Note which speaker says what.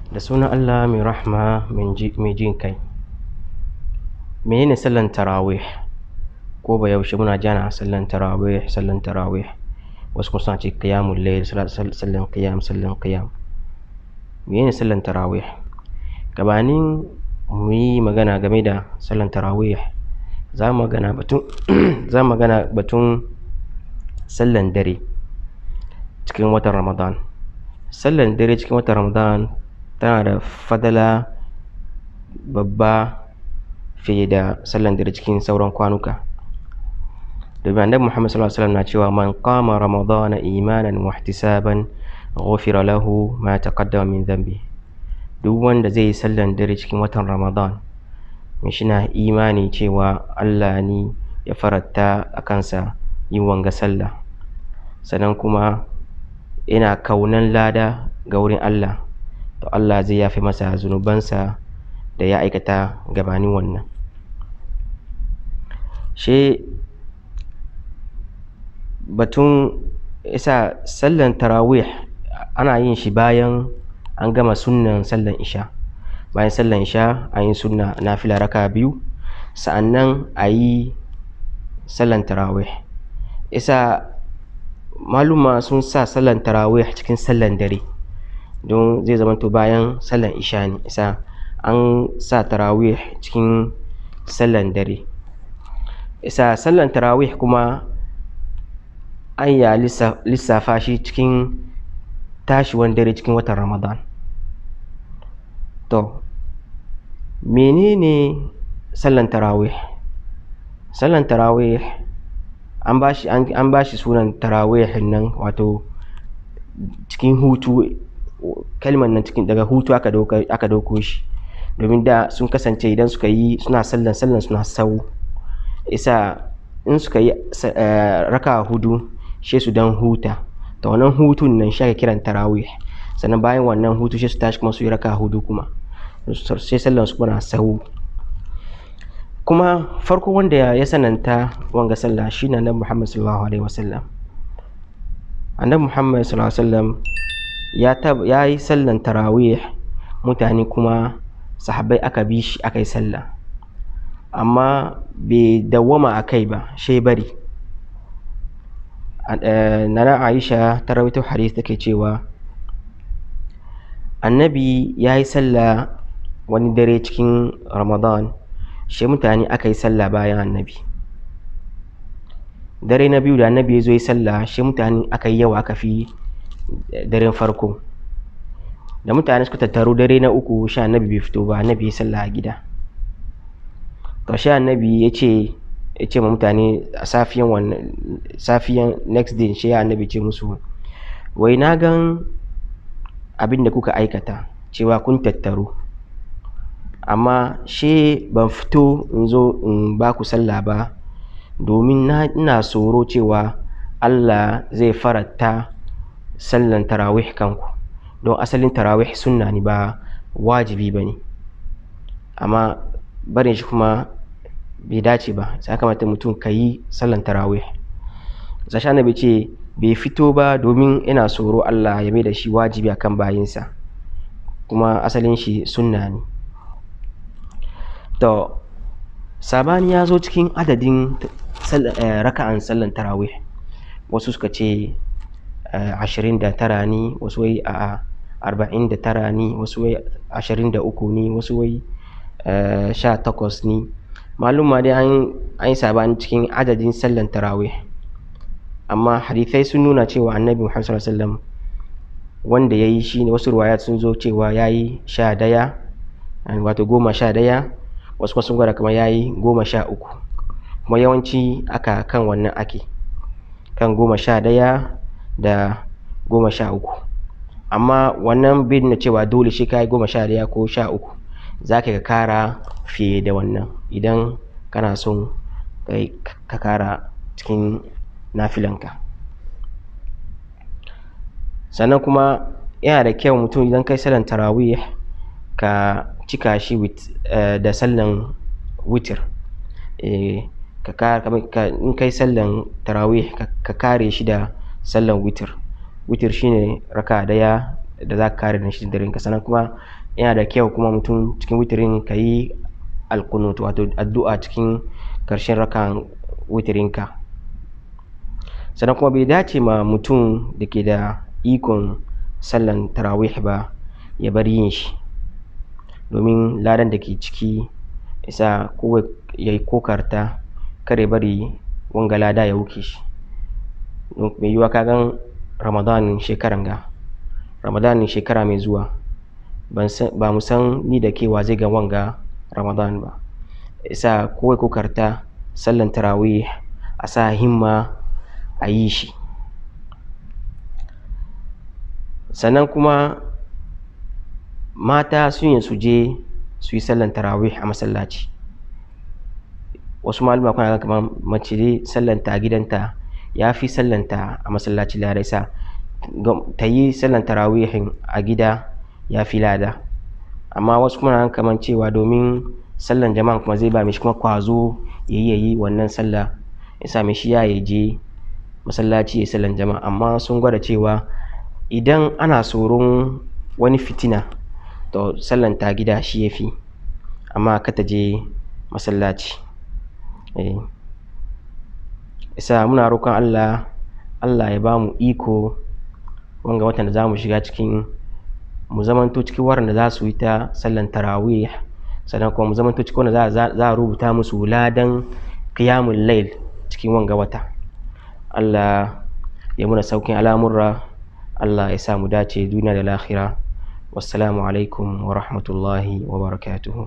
Speaker 1: Da sunan Allah mai rahma mai jin kai. Menene sallan tarawih? Ko ba yaushe muna ji ana sallan tarawih, sallan tarawih. Wasu kuma suna ce qiyamul layl, sallan qiyam, sallan qiyam. Menene sallan tarawih? Gabanin mu yi magana game da sallan tarawih, za mu magana batun za mu magana batun sallan dare cikin watan Ramadan. Sallan dare cikin watan Ramadan tana da fadala babba fiye da sallan dare cikin sauran kwanuka. Domin Annabi Muhammad sallallahu alaihi wasallam na cewa man qama Ramadana imanan wa ihtisaban ghufira lahu ma taqaddama min dhanbi. Duk wanda zai yi sallan dare cikin watan Ramadan, mai shi na imani cewa Allah ne ya faranta a kansa yin wanga sallah. Sannan kuma yana kaunan lada ga wurin Allah, to Allah zai yafe masa zunubansa da ya aikata gabanin wannan. Shi batun isa sallan tarawih ana yin shi bayan an gama sunnan sallan isha. Bayan sallan isha an yi sunna nafila raka'a biyu, sa'annan a yi sallan tarawih. Isa maluma sun sa sallan tarawih cikin sallan dare don zai zamanto bayan sallan isha ne. Isa an sa tarawih cikin sallan dare. Isa sallan tarawih kuma an ya lissafa shi cikin tashiwan dare cikin watan Ramadan. To, menene sallan tarawih? Sallan tarawih an bashi sunan tarawih nan, wato cikin hutu. Kalmar nan cikin daga hutu aka dauko shi. Domin da sun kasance idan suka yi suna sallan sallan suna sau. Isa in suka yi raka'a hudu, sai su dan huta. To, wannan hutun nan shi ake kiran tarawih. Sannan bayan wannan hutu sai su tashi kuma su yi raka'a hudu kuma. Sai sallan su kuma na sau. Kuma farko wanda ya sananta wanga sallah shine Annabi Muhammad sallallahu alaihi wasallam. Annabi Muhammad sallallahu alaihi wasallam ya yi sallan tarawih, mutane kuma sahabbai aka bi shi aka yi sallah. Amma bai dawwama a kai ba, sai bari. Nana Aisha ta rawaito hadith take cewa Annabi ya yi sallah wani dare cikin Ramadan, sai mutane aka yi sallah bayan Annabi. Dare na biyu da Annabi ya zo yi sallah, sai mutane aka yi yawa aka fi daren farko. Da mutane suka tattaru dare na uku, sai Annabi bai fito ba, Annabi ya yi sallah a gida. To, sai Annabi ya ce ma mutane a safiyan wannan safiyan next day, sai Annabi ce musu, wai na gan abin da kuka aikata cewa kun tattaru, amma she ban fito in zo in ba ku sallah ba domin ina tsoro cewa Allah zai faranta sallan tarawih kanku. Don asalin tarawih sunna ne, ba wajibi ba ne. Amma barin shi kuma bai dace ba. Sai ya kamata mutum ka yi sallan tarawih. Sai Annabi ce bai fito ba domin ina tsoro Allah ya mai da shi wajibi a kan bayinsa. Kuma asalin shi sunna ne. To, sabani ya zo cikin adadin raka'an sallan tarawih. Wasu suka ce 29 ne, wasu wai a'a 49 ne, wasu wai 23 ne, wasu wai 18 ne. Maluma dai an yi sabani cikin adadin sallan tarawih. Amma hadithai sun nuna cewa Annabi Muhammad sallallahu alaihi wasallam wanda ya yi shi ne, wasu ruwayat sun zo cewa ya yi 11, wato 11, wasu kuma sun gwada kamar ya yi 13. Kuma yawanci aka kan wannan ake kan 11 da 13. Amma wannan bai nuna cewa dole sai ka yi 11 ko 13. Za ka kara fiye da wannan idan kana son ka kara cikin nafilanka. Sannan kuma yana da kyau mutum idan kai sallan tarawih ka cika shi da sallan witr. In kai sallan tarawih ka kare shi da sallan witr. Witr shine raka'a ɗaya da za ka kare da shi daren ka. Sannan kuma yana da kyau kuma mutum cikin witirin ka yi alqunut, wato addu'a cikin karshen rakan witirinka. Sannan kuma bai dace ma mutum da ke da ikon sallan tarawih ba ya bar yin shi, domin ladan da ke ciki isa kowa ya yi kokarta kar ya bari wanga lada ya wuce shi. Mai yiwuwa ka gan Ramadanin shekaran ga, Ramadanin shekara mai zuwa, ba mu san ni da ke wa zai ga wanga Ramadan ba. Isa kowa ya kokarta sallan tarawih a sa himma a yi shi. Sannan kuma mata sun yi su je su yi sallan tarawih a masallaci. Wasu malama kuna ga kamar mace dai sallanta a gidanta ya fi sallanta a masallaci lada, isa ta yi sallan tarawihin a gida ya fi lada. Amma wasu kuma na kamar cewa domin sallan jama'a kuma zai ba mishi kuma kwazo ya yi wannan sallah, ya sa mishi ya je masallaci ya yi sallan jama'a. Amma sun gwada cewa idan ana tsoron wani fitina to sallan ta gida shi ya fi, amma ka ta je masallaci. Isa muna roƙon Allah, Allah ya ba mu iko wanga watan da za mu shiga cikin, mu zamanto cikin waɗanda za su yi ta sallan tarawih, sannan kuma mu zamanto cikin wanda za a rubuta musu ladan qiyamul layl cikin wanga wata. Allah ya muna saukin al'amurra, Allah ya sa mu dace duniya da lahira. Wassalamu alaikum wa rahmatullahi wa barakatuhu.